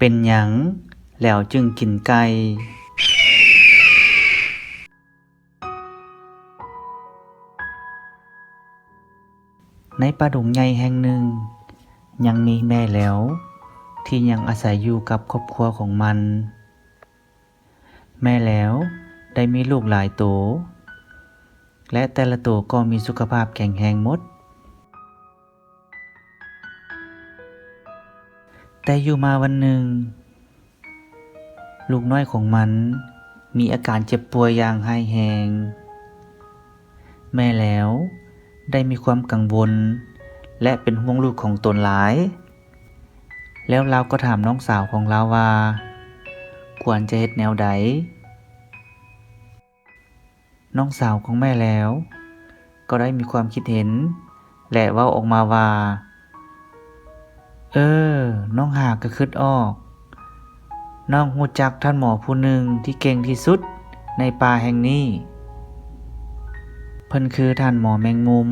ປັນຫຍັງແລ້ວຈຶ່ງກິນໄກ່? ໃນປ່າດົງໃຫຍ່ແຫ່ງໜຶ່ງ ຍັງມີແມ່ແຫຼວທີ່ຍັງອາໄສຢູ່ກັບຄອບຄົວຂອງມັນ. ແມ່ແຫຼວໄດ້ມີລູກຫຼາຍໂຕ ແລະ ແຕ່ລະໂຕກໍມີສຸຂະພາບແຂງແຮງໝົດ. ແຕ່ຢູ່ມາວັນໜຶ່ງ, ລູກນ້ອຍຂອງມັນມີອາການເຈັບປ່ວຍຢ່າງຮ້າຍແຮງ. ແມ່ແຫຼວໄດ້ມີຄວາມກັງວົນ ແລະ ເປັນຫ່ວງລູກຂອງຕົນຫຼາຍ. ແລ້ວລາວກໍຖາມນ້ອງສາວຂອງລາວວ່າ ຄວນຈະເຮັດແນວໃດ? ນ້ອງສາວຂອງແມ່ແຫຼວກໍໄດ້ມີຄວາມຄິດເຫັນ ແລະ ເວົ້າອອກມາວ່າ, ເອີ, ນ້ອງຫາກໍຄິດອອກ. ນ້ອງຮູ້ຈັກທ່ານໝໍຜູ້ໜຶ່ງທີ່ເກັ່ງທີ່ສຸດໃນປ່າແຫ່ງນີ້. ເພິ່ນຄືທ່ານໝໍແມງມຸມ.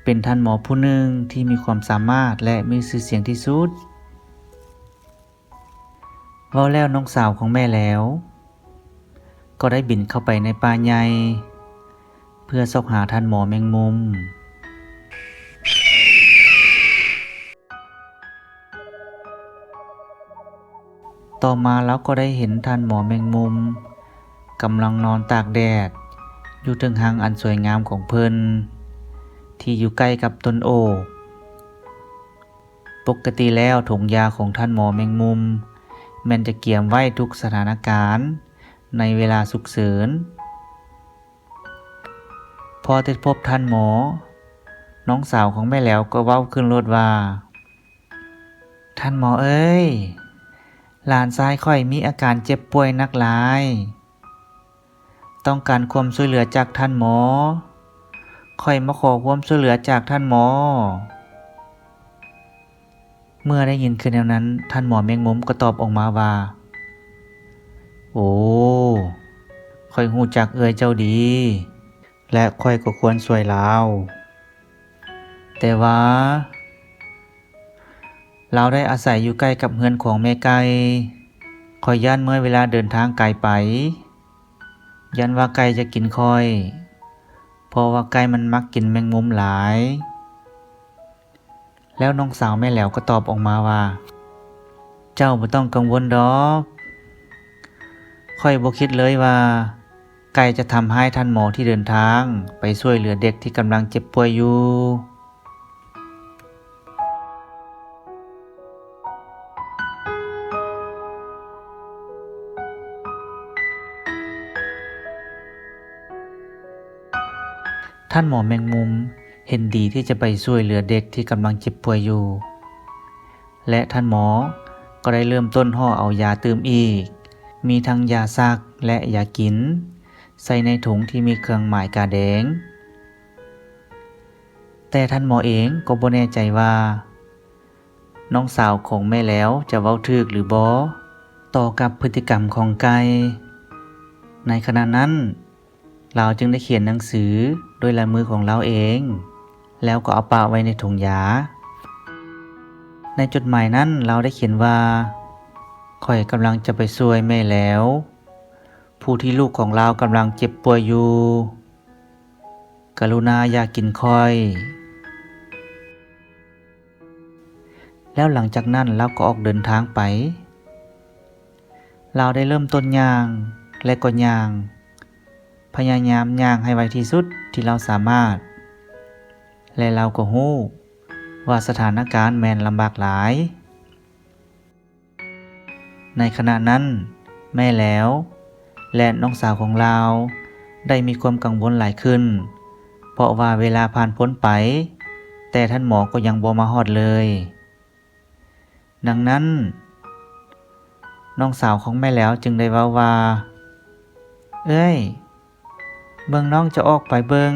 ເປັນທ່ານໝໍຜູ້ໜຶ່ງທີ່ມີຄວາມສາມາດ ແລະ ມີຊື່ສຽງທີ່ສຸດ. ເວົ້າແລ້ວນ້ອງສາວຂອງແມ່ແຫຼວກໍໄດ້ບິນເຂົ້າໄປໃນປ່າໃຫຍ່ ເພື່ອຊອກຫາທ່ານໝໍແມງມຸມ. ຕໍ່ມາລາວກໍໄດ້ເຫັນທ່ານໝໍແມງມຸມກຳລັງນອນຕາກແດດຢູ່ເທິງຮັງອັນສວຍງາມຂອງເພິ່ນ ທີ່ຢູ່ໃກ້ກັບຕົ້ນໂອກ. ປົກກະຕິແລ້ວ ຖົງຢາຂອງທ່ານໝໍແມງມຸມແມ່ນຈະກຽມໄວ້ທຸກສະຖານະການໃນເວລາສຸກເສີນ. ພໍແຕ່ພົບທ່ານໝໍ, ນ້ອງສາວຂອງແມ່ແຫຼວກໍເວົ້າຂຶ້ນໂລດວ່າ, ທ່ານໝໍເອີຍ, ຫຼານຊາຍຂ້ອຍມີອາການເຈັບປ່ວຍໜັກຫຼາຍ. ຕ້ອງການຄວາມຊ່ວຍເຫຼືອຈາກທ່ານໝໍ. ຂ້ອຍມາຂໍຄວາມຊ່ວຍເຫຼືອຈາກທ່ານໝໍ. ເມື່ອໄດ້ຍິນຄືແນວນັ້ນ, ທ່ານໝໍແມງມຸມກໍຕອບອອກມາວ່າ, ໂອ້, ຂ້ອຍຮູ້ຈັກເອື້ອຍເຈົ້າດີ ແລະ ຂ້ອຍກໍຄວນຊ່ວຍລາວ. ແຕ່ວ່າ ລາວໄດ້ອາໄສຢູ່ໃກ້ກັບເຮືອນຂອງແມ່ໄກ່. ຂ້ອຍຢ້ານເມື່ອເວລາເດີນທາງໄກໄປ, ຢ້ານວ່າໄກ່ຈະກິນຂ້ອຍ, ເພາະວ່າໄກ່ມັນມັກກິນແມງມຸມຫຼາຍ. ແລ້ວນ້ອງສາວແມ່ແຫຼວກໍຕອບອອກມາວ່າ, ເຈົ້າບໍ່ຕ້ອງກັງວົນດອກ. ຂ້ອຍບໍ່ຄິດເລີຍວ່າໄກ່ຈະທຳຮ້າຍທ່ານໝໍທີ່ເດີນທາງໄປຊ່ວຍເຫຼືອເດັກທີ່ກຳລັງເຈັບປ່ວຍຢູ່. ທ່ານໝໍແມງມຸມເຫັນດີທີ່ຈະໄປຊ່ວຍເຫຼືອເດັກທີ່ກຳລັງເຈັບປ່ວຍຢູ່ ແລະ ທ່ານໝໍກໍໄດ້ເລີ່ມຕົ້ນຫໍ່ເອົາຢາຕື່ມອີກ, ມີທັງຢາສັກ ແລະ ຢາກິນ ໃສ່ໃນຖົງທີ່ມີເຄື່ອງໝາຍກາແດງ. ແຕ່ທ່ານໝໍເອງກໍບໍ່ແນ່ໃຈວ່າ ນ້ອງສາວຂອງແມ່ແຫຼວຈະເວົ້າຖືກຫຼືບໍ່ ຕໍ່ກັບພຶດຕິກຳຂອງໄກ່. ໃນຂະນະນັ້ນ, ລາວຈຶ່ງໄດ້ຂຽນໜັງສືດ້ວຍລາຍມືຂອງລາວເອງ, ແລ້ວກໍເອົາປະໄວ້ໃນຖົງຢາ. ໃນຈົດໝາຍນັ້ນ, ລາວໄດ້ຂຽນວ່າ, ຂ້ອຍກຳລັງຈະໄປຊ່ວຍແມ່ແຫຼວ, ຜູ້ທີ່ລູກຂອງລາວກຳລັງເຈັບປ່ວຍຢູ່. ກະລຸນາຢ່າກິນຂ້ອຍ. ແລ້ວຫຼັງຈາກນັ້ນລາວກໍອອກເດີນທາງໄປ. ລາວໄດ້ເລີ່ມຕົ້ນຍ່າງ ແລະ ກໍຍ່າງ, ພະຍາຍາມຍ່າງໃຫ້ໄວທີ່ສຸດທີ່ລາວສາມາດ, ແລະ ລາວກໍຮູ້ວ່າສະຖານະການແມ່ນລຳບາກຫຼາຍ. ໃນຂະນະນັ້ນ, ແມ່ແຫຼວ ແລະ ນ້ອງສາວຂອງລາວໄດ້ມີຄວາມກັງວົນຫຼາຍຂຶ້ນ, ເພາະວ່າເວລາຜ່ານພົ້ນໄປ, ແຕ່ທ່ານໝໍກໍຍັງບໍ່ມາຮອດເລີຍ. ດັ່ງນັ້ນ, ນ້ອງສາວຂອງແມ່ແຫຼວຈຶ່ງໄດ້ເວົ້າວ່າ, ເອື້ອຍ, ເບິ່ງນ້ອງຈະອອກໄປເບິ່ງ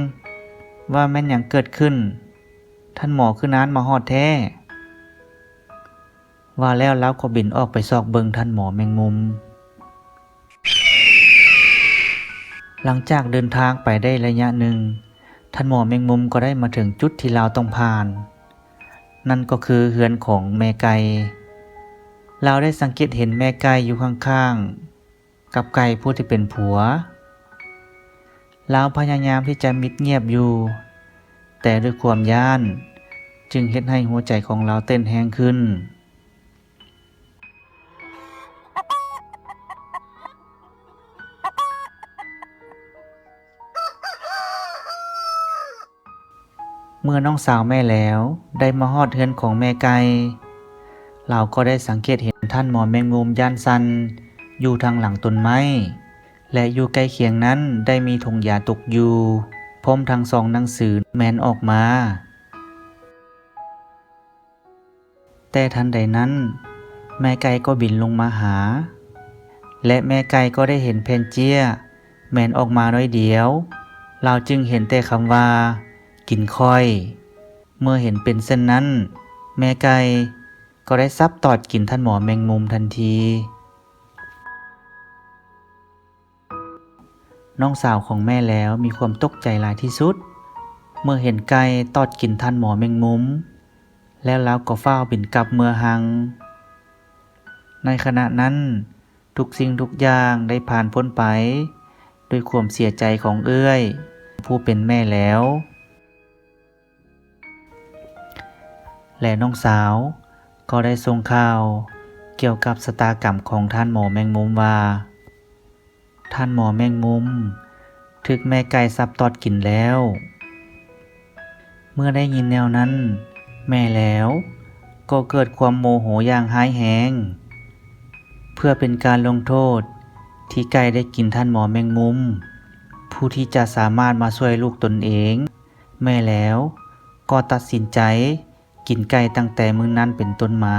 ວ່າແມ່ນຫຍັງເກີດຂຶ້ນ, ທ່ານໝໍຄືນານມາຮອດແທ້. ວ່າແລ້ວລາວກໍບິນອອກໄປຊອກເບິ່ງທ່ານໝໍແມງມຸມ. ຫຼັງຈາກເດີນທາງໄປໄດ້ໄລຍະໜຶ່ງ, ທ່ານໝໍແມງມຸມກໍໄດ້ມາເຖິງຈຸດທີ່ລາວຕ້ອງຜ່ານ. ນັ້ນກໍຄືເຮືອນຂອງແມ່ໄກ່. ລາວໄດ້ສັງເກດເຫັນແມ່ໄກ່ຢູ່ຂ້າງໆກັບໄກ່ຜູ້ທີ່ເປັນຜົວ. ລາວພະຍາຍາມທີ່ຈະມິດງຽບຢູ່, ແຕ່ດ້ວຍຄວາມຢ້ານຈຶ່ງເຮັດໃຫ້ຫົວໃຈຂອງລາວເຕັ້ນແຮງຂຶ້ນ. ເມື່ອນ້ອງສາວແມ່ແລ້ວໄດ້ມາຮອດເຮືອນຂອງແມ່ໄກ່, ລາວກໍໄດ້ສັງເກດເຫັນທ່ານໝໍແມງມຸມຢ້ານສັ່ນຢູ່ທາງຫຼັງຕົ້ນໄມ້ ແລະ ຢູ່ໃກ້ຄຽງນັ້ນໄດ້ມີຖົງຢາຕົກຢູ່, ພ້ອມທັງຊອງໜັງສືແມ່ນອອກມາ. ແຕ່ທັນໃດນັ້ນ, ແມ່ໄກ່ກໍບິນລົງມາຫາ ແລະ ແມ່ໄກ່ກໍໄດ້ເຫັນແຜ່ນເຈ້ຍແມ່ນອອກມາໜ້ອຍດຽວ, ລາວຈຶ່ງເຫັນແຕ່ຄຳວ່າ ກິນຂ້ອຍ. ເມື່ອເຫັນເປັນເຊັ່ນນັ້ນ, ແມ່ໄກ່ກໍໄດ້ສັບຕອດກິນທ່ານໝໍແມງມຸມທັນທີ. ນ້ອງສາວຂອງແມ່ແລ້ວມີຄວາມຕົກໃຈຫຼາຍທີ່ສຸດ ເມື່ອເຫັນໄກ່ຕອດກິນທ່ານໝໍແມງມຸມ, ແລ້ວລາວກໍຟ້າວບິນກັບເມືອຮັງ. ໃນຂະນະນັ້ນ, ທຸກສິ່ງທຸກຢ່າງໄດ້ຜ່ານພົ້ນໄປດ້ວຍຄວາມເສຍໃຈຂອງເອື້ອຍຜູ້ເປັນແມ່ແລ້ວ. ແລະ ນ້ອງສາວກໍໄດ້ສົ່ງຂ່າວກ່ຽວກັບຊະຕາກຳຂອງທ່ານໝໍແມງມຸມວ່າ ທ່ານໝໍແມງມຸມຖືກແມ່ໄກ່ສັບຕອດກິນແລ້ວ. ເມື່ອໄດ້ຍິນແນວນັ້ນ, ແມ່ແລ້ວກໍເກີດຄວາມໂມໂຫຢ່າງຮ້າຍແຮງ. ເພື່ອເປັນການລົງໂທດທີ່ໄກ່ໄດ້ກິນທ່ານໝໍແມງມຸມ ຜູ້ທີ່ຈະສາມາດມາຊ່ວຍລູກຕົນເອງ, ແມ່ແລ້ວກໍຕັດສິນໃຈກິນໄກ່ຕັ້ງແຕ່ມື້ນັ້ນເປັນຕົ້ນມາ.